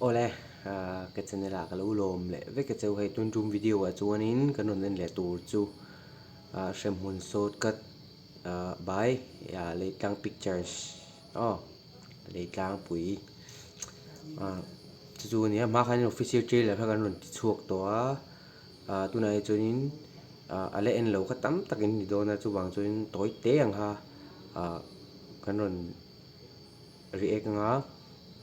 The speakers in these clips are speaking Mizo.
Awle, ka channel ah ka lo lawm leh vek a cheu hei tun tum video ah chuanin kan rawn en leh tur chu hremhmun shortcut by Leitlang pictures aw Leitlangpui chu chu a nia hma khanin official trailer kha kan rawn ti chhuak tawh a tunah hi chuanin a la en lo kha tam takin ni dawn a chuvang chuanin tawi te ang kha kan rawn. React anga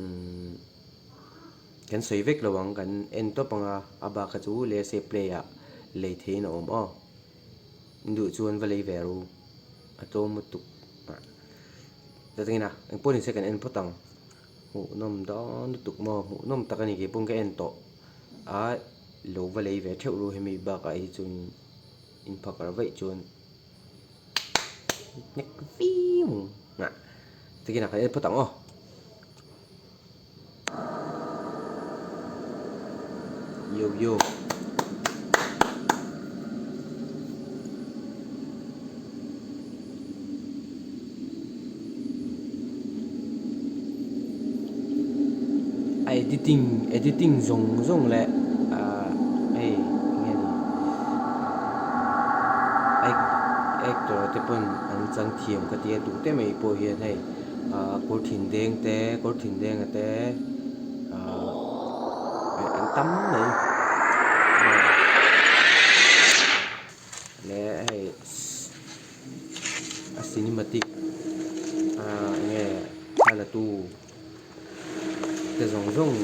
umm kan sawi vek lo ang kan en tawp anga a bak kha chu lehse play ah lei theihin a awm aw in duh chuan va lei ve ru a tlawm lutuk ah chutin a engpawh nise kan en phawt ang hmuhnawm dawn lutuk maw hmuhnawm tak a ni kei pawn ka en tawh a lo va lei ve theuh ru hemi bakah hi chuan in phakar vaih chuan. Hnek viau ang a tikin a kan en phawt ang aw. Yo yo. A editing editing zawng zawng leh ahh hei enge ni actor te pawn an chang thiam ka tia duh te mai pawh hian hei ahh kawr thin deng te kawr thin deng a te ahh an tam mai leh hei a cinematic ahh enge thla la tu te zawng zawng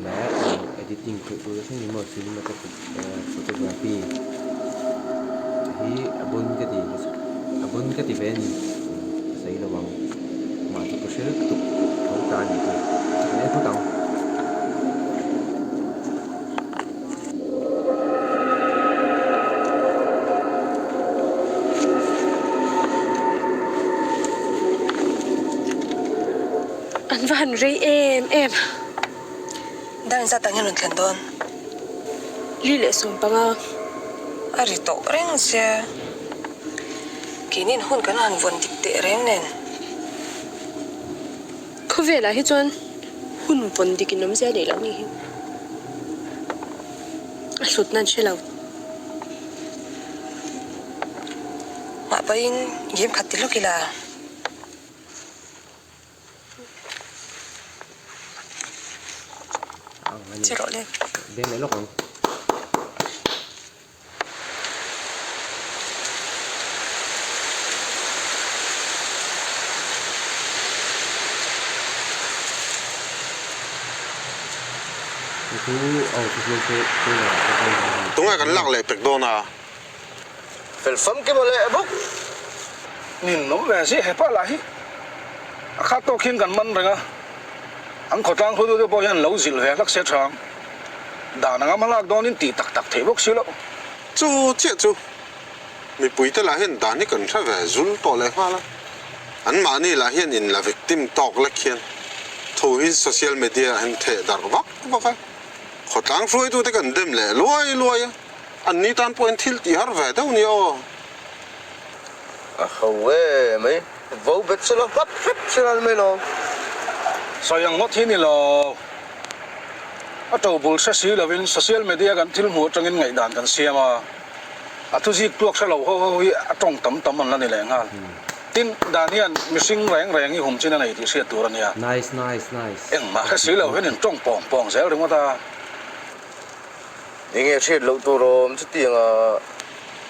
leh editing theih tur te thleng in maw cinematography photography hi a bon ka ti a bon ka ti ve a ni ka sawi lo ang mah chu ka hre lutuk tho ta a ni chu ka en phawt ang. An va han rei em em. Dar inzat ah nge rawn thlen dawn? Li leh 15. A ri tawh reng sia. Keinin hun kan han vawn dik teh reng nen. Khawvelah hi chuan hun vawn dik in awmzia neih loh ni hi a hlutna an hre lo. Mah pahin game khat ti hlawk ila. Che rawh le. Beng leh lawk ang. Tunge kan lak leh pek dawn a? Fel famkim a leh bawk. Nin awm ve si hepa lah hi a khat tawk hian kan man reng a, an khawtlang hruaitute pawh hian lo zilh ve hlak se tha ang. Dan anga hmalak dawnin tih tak tak theih bawk si loh. Chu chiah chu mipuite lah hian dan hi kan hre ve zul tawh leh nghal a, anmahni lah hian in la victim tawk lek hian thu hi social media ah hian theh darh vak vak a, khawtlang hruaitute kan dem leh luai luai a, anni tan pawhin thil tih har ve deuh nia aw. A ho e mai, vo bet sela hlap hrep sela ni mai lo. Sawi ang ngawt hi ni lo. A to bul hre si lovin social media kan thil hmuh atangin ngaihdan kan siam a, a thuzik tuak hre lo ho ho hi a tawng tam tam an la ni leh nghal. Tin, dan hian mihring reng reng hi hum chin a nei tih hriat tur a nia. Nice nice nice. Engmah hre si lo hian in tawng pawng pawng zel ringawt a. Enge hriat loh tur awm chutiang a.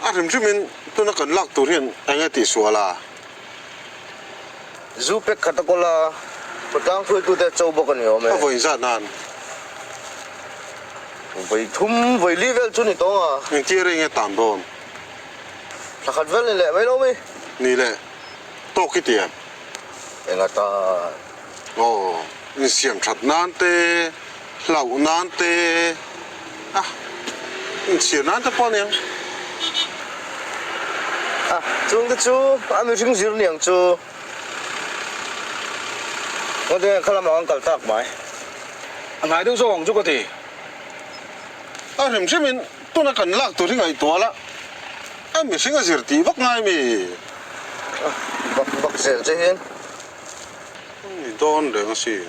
A hrim hrimin tuna kan lak tur hian enge tihsual a? Zu pek khat a kawl a, khawtlang hruaitute a cho bawk a ni awm e. A vawi zat nan. Vawi thum, vawi li vel chu ni tawng a. Engtia rei nge tan dawn? Thla khat vel ni leh mai lo mi. Ni leh, tawk i ti em? Enga tan? Aw, insiam that nan te, hlauh nan te, a, inchhir nan te pawh a niang. A, chung te chu a mihring zir niang chu. Ngaw te kha lamah an kal tak mai. A hnai deuh zawk ang chu ka ti. A hrim hrimin tuna kan lak tur hi ngaihtuah la, a mihring a zir tih vak ngai mi? A, bak bak zel che hian. Ni dawn reng asin.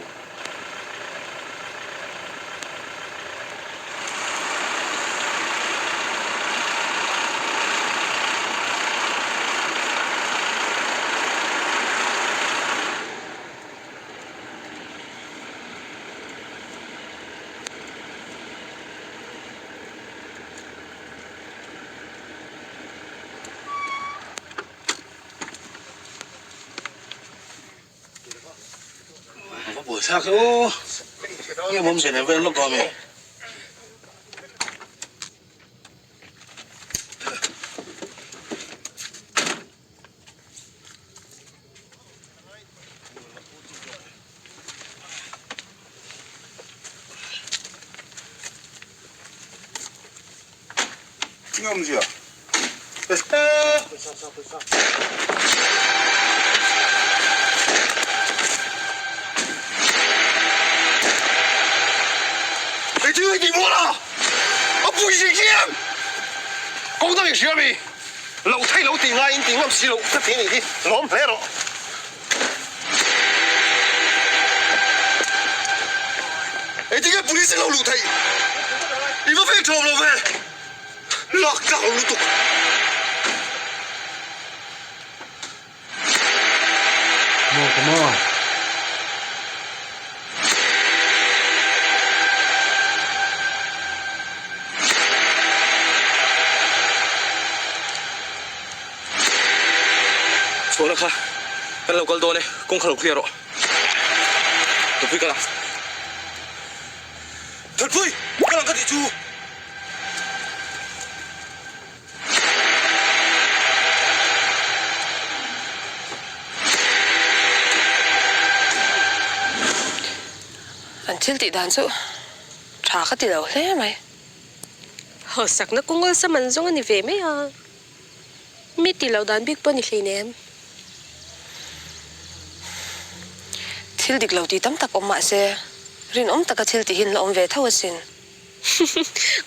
buaithlak e aw. Nge mawm zen em vel lawk dawn mi? Lo thei lo tih ngaiin tih ngam si loh ka ti a nih hi, lawm hle rawh. Engtin nge police in lo luh theih? I va veng ṭhawm lo ve, lak tlak lo lutuk. Come on, come on. Chhuahna kha kan lo kal dawn e, kawng kha lo clear rawh. Thutpui kal ang. Thutpui kal ang ka tih chu. An thil tih dan chu tha ka ti lo hle mai. Hausakna kawng awlsam an zawng a ni ve mai a, mi tih loh dan bik pawh a ni hleinem. Thil dik lo tih tam tak awm mah se, rinawm taka thil tihin la awm ve tho asin.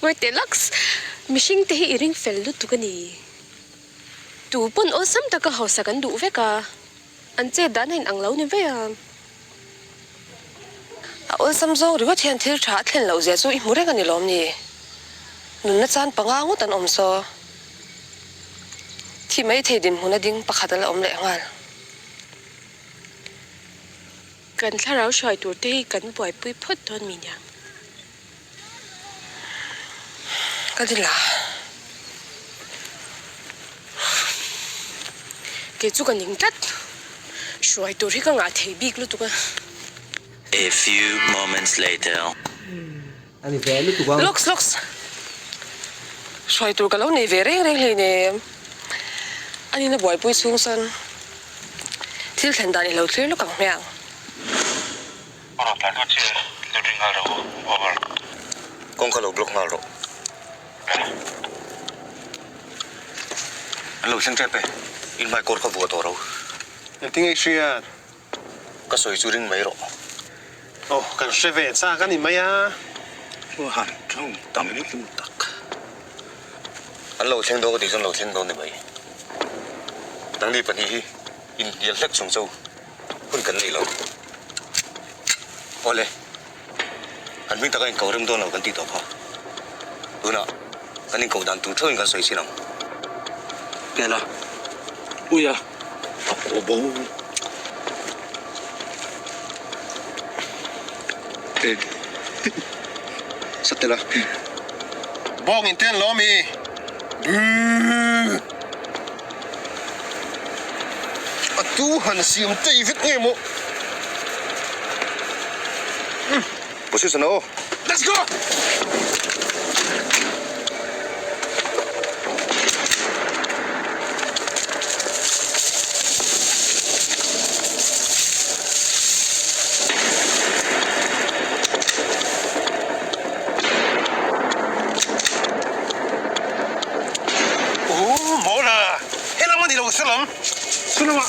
Ngawi teh laks, mihring te hi i ring fel lutuk a ni. Tu pawn awlsam taka hausa kan duh vek a, an chet dan a inang lo ni vei a. A awlsam zawng ringawt hian thil tha a thlen loh zia chu i hmu reng a ni lawm ni? Nunna chan panga ngawt an awm saw. Thi mai thei dinhmun a ding pakhat a la awm leh nghal. Kan thlarau hruai tur te hi kan buaipui phawt dawn mi nia. Ka ti la. Kei chu ka ning tlat. Hruai tur hi ka ngah thei bik lutuk a. A few moments later. A ni ve lutuk ang. Looks looks. Hruai tur ka lo nei ve reng reng hleinem. A nina buaipui chhung chuan thil thlen dan i lo thlir lawk ang hmiang. Kawng kha lo block nghal rawh. An lo thleng tep e, in hmai kawr kha vuah tawh ro. Engtin nge i hriat? Ka sawi chu ring mai rawh. Aw, kan hre ve chak a ni mai a. Aw han tawng tam tak. An lo thleng dawn ka tih chuan lo thleng dawn ni mai. Nangni pahnih hi inhnial hlek chung chu hun kan nei lo. Awle, an hming taka inko rem dawn lo kan tih tawh kha. Tunah kan inkoh dan tur theuhin kan sawi chin ang. Pela, Uia, a kaw bo. Eng, Satela. Bawng in ten lawm i. Buu. A tu han siam tei vek nge maw? Position aw. Let's go! Ooh mawl a, helam a ni lo salam, salam ah.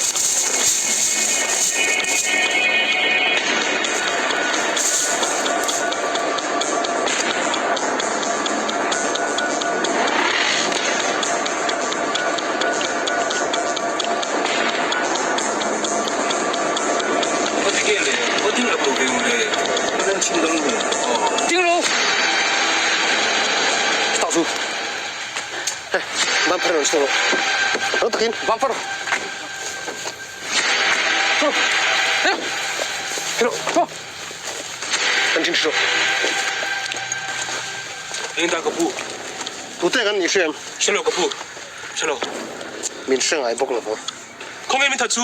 Hei, ban phar rawn chhuak rawh. Rang takin ban phar rawh. Chhuak rawh. Hei, hei rawh, chhuak. Kan thin hri rawh. Eng ta ka pu? Tute kan nih hriam? Hre lo ka pu, hre lo. Min hre ngai bawk lo vang. Khawnge min that chu?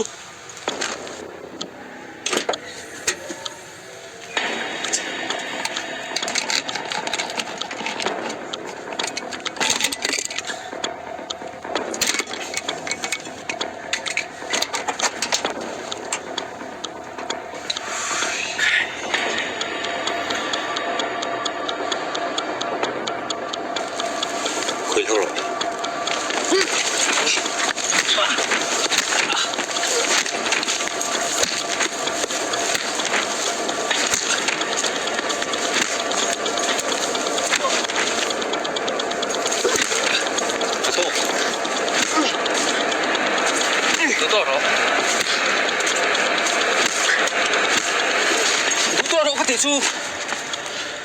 tih chu.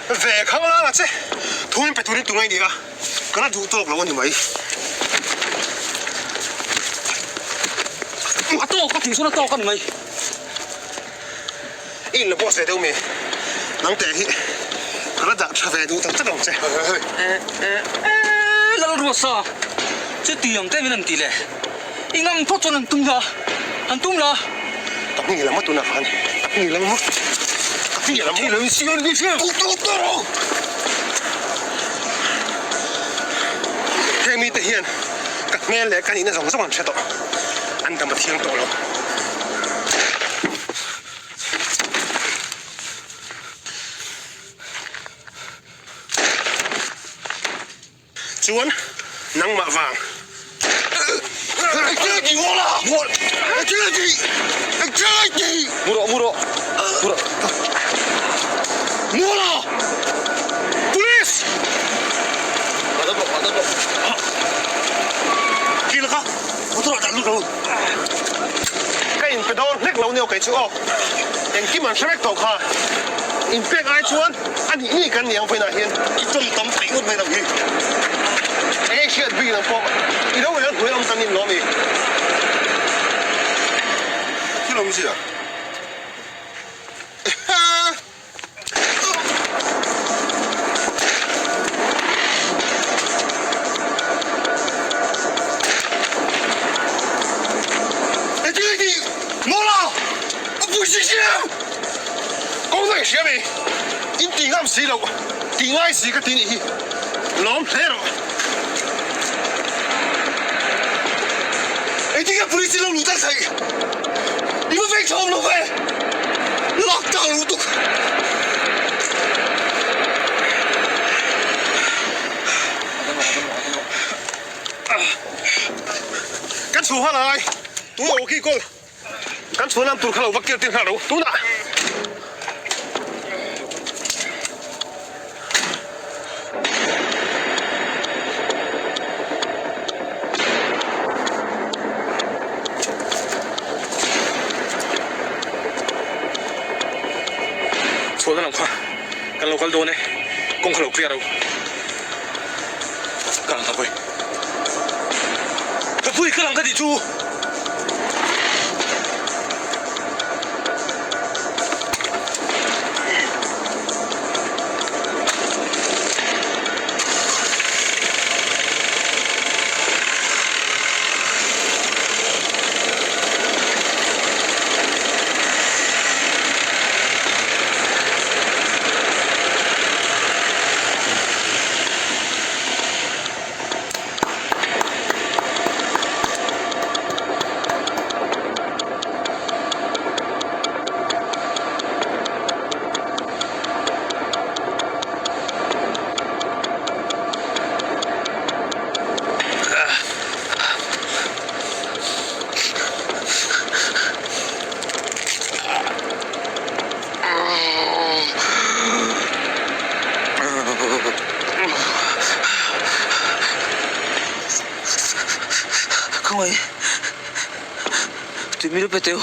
Ve khang langa che, thu in pe turin tunge i nih a, ka la duh tawk lo a ni mai. A tawk ka tih chuan a tawk a ni mai. I in la boss ve deuh mi, nang teh hi ka la dah tha ve duh tak tak ang che. Lalruasa, chutiang te min an ti le. I ngam phawt chuan an tum la, an tum la. Ka hming lam a tunah khan, ka hming lam a, ka hming lam a. Thil an siam ni hria. Tu tu tu rawh. Heng mite hian ka hmel leh ka nihna zawng zawng an hre tawh, an dam a thiang tawh lo. Chuan nangmah vang. Mu rawh mu rawh mu rawh mu rawh Police! Kil kha motor ah dah lut lo. Ka inpe dawn hlek lo nia kei chu aw. Engkim an hre vek tawh kha. Inpek ai chuan a nih nih kan niang vawiinah hian i tawng tam theih ngawt mai lo hi. Enge i hriat bik nang pawh i lo rel hnuai awm tan in lawm i. Thil awmzia. In ti ngam si loh, ti ngai si ka ti nih hi, lawm hle rawh. Engtin nge police in lo luh tak theih? I va veng chhawm lo ve! Lak tak a luh tuk. Kan chhuah nghal angai, tunah aw khi kawl. Kan chhuah lam tur kha lo va kir tir nghal lo tunah. Chhuahna lam kha kan lo kal dawn e, kawng kha lo clear lo. Ka lang ta pui. Ka pui ka lang ka tih chu. Khawngaih tui mi pe teu.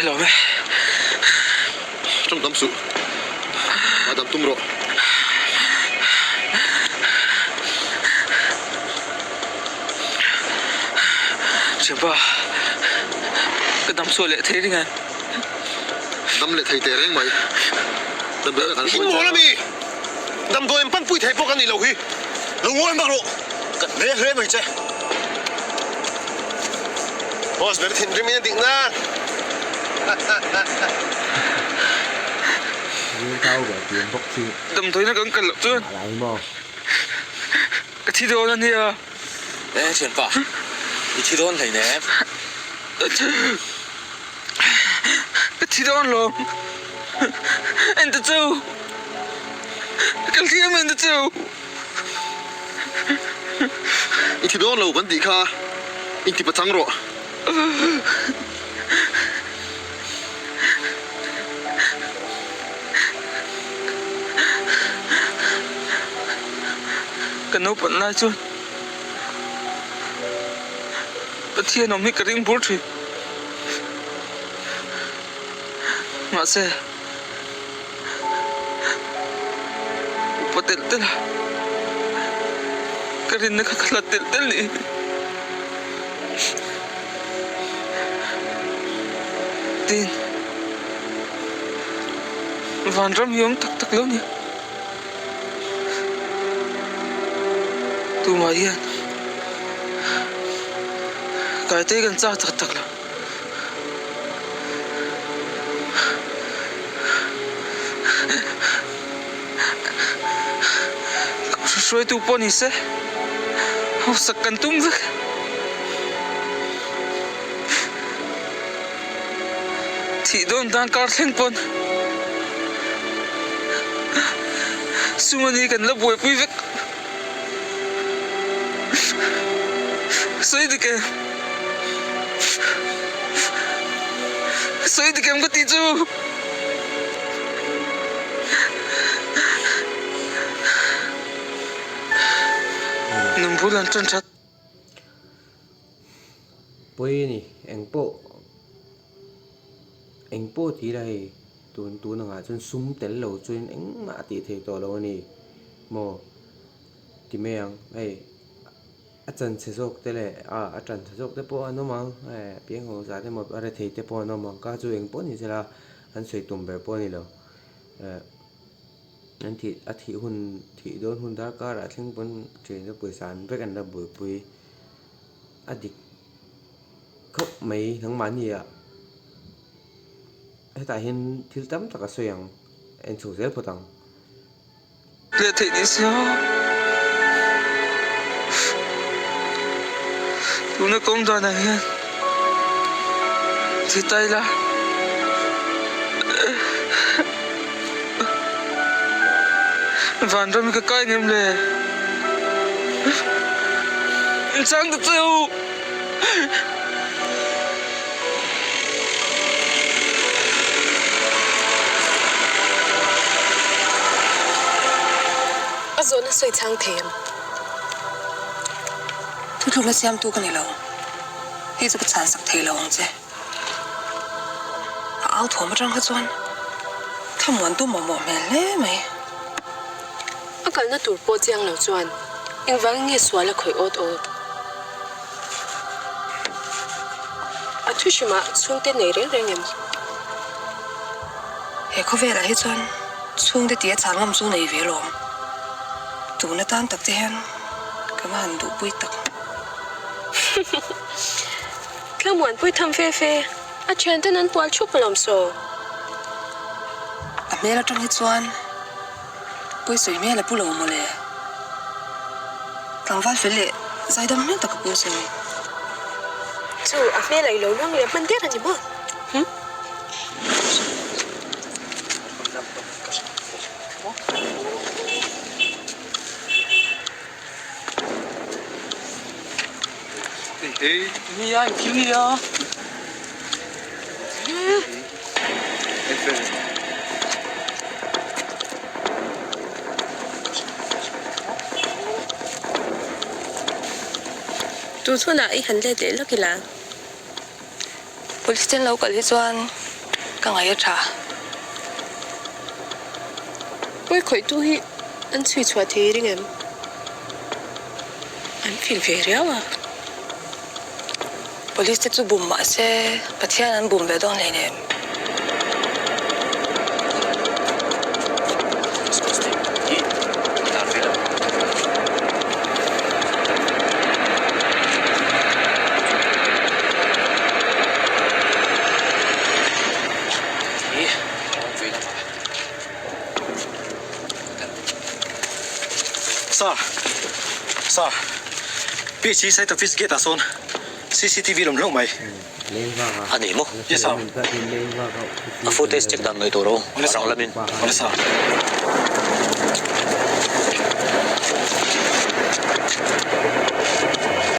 Hello me. Tawng tam suh. Hahdam tum rawh. Thianpa, ka dam chhuah leh thei ring a. Dam leh thei teh reng mai. Damdawi kan pui Mawl ami! Damdawi an pan pui thei pawh ka nih loh hi. Lo ngawi mak rawh. Ka hne hle mai che. Boss ber thinrim in a dik na. Damdawiina kan kal loh chuan ka thi dawn a nia. E thianpa, i thi dawn hleinem. Ka thi dawn lo. Enta chu. Ka hliam enta chu. I thi dawn lo kan tih kha inti pachang rawh. Ka naupan lai chuan Pathian awm hi ka ring bur thin. Mahse, upa telh telh a, ka rinna kha ka hlat telh telh ni. Tin, vanram hi awm tak tak lo nia. Tumah hian kaite kan chak tak tak lo. Hruaitu pawh ni se hausak kan tum vek. Thih dawn dan kar thleng pawn sum ani kan la buaipui vek. Sawi dik em? Sawi dik em ka tih chu? Nunbul an tan that. Pawi a ni, engpawh engpawh tih ila hei tun tun angah chuan sum tel lo chuan engmah a tih theih tawh lo a ni maw ti mai ang hei a chanchhe zawk te leh ah a chanchhe zawk te pawh an awm ang hei piang ho zah te maw a rethei te pawh an awm ang ka chu engpawh ni sela an sawi tum ber pawh a ni lo eh. An thih a thih hun thih dawn hun darkar ah thleng pawn thiante pawisa an vek an la buaipui a dik khawp mai nangmahni ah hetah hian thil tam tak a sawi ang en chho zel phawt ang. Leh theih ni sia tuna kawng danah hian thi ta ila. Vanram hi ka kai ngem le? In chang ta che u. A zawhna sawi chang thei em? Thuthlukna siamtu ka ni lo. Hei chu ka chhansak thei lo ang che. A au thuam atang kha chuan thlamuan tu mamawh hmel hle mai. A kalna tur pawh chiang lo chuan engvangin nge sual a khawih awt awt? A thu hrimah chhungte nei reng reng em? He khawvelah hi chuan chhungte tih a chang ngam chu nei ve alawm. Tun atan tak te hian ka va han duhpui tak. Thlamuanpui tham fe fe, a thianten an pual thup alawm saw. A hmel atang hi chuan pawisawi hmel a pu lo mawle. Tlangval fel leh zaidam hmel tak a pu saw. Chu a hmel a ilo luang leh hman der a ni maw? Hm? Nia engthil nia. Tu chhunah i han let leh lawk ila. Police ten lo kal hi chuan ka ngaih a tha. Pawi khawihtu hi an chhui chhuah thei ring em? An fing ve riau a. Police te chu bum mah se Pathian an bum ve dawn hleinem. Sir, sir, PHC site office gate ah sawn CCTV lawm hlauh mai. A ni maw? Yes sir. A footage check dan ngaih tur a awm, a rang lamin. Awle sir.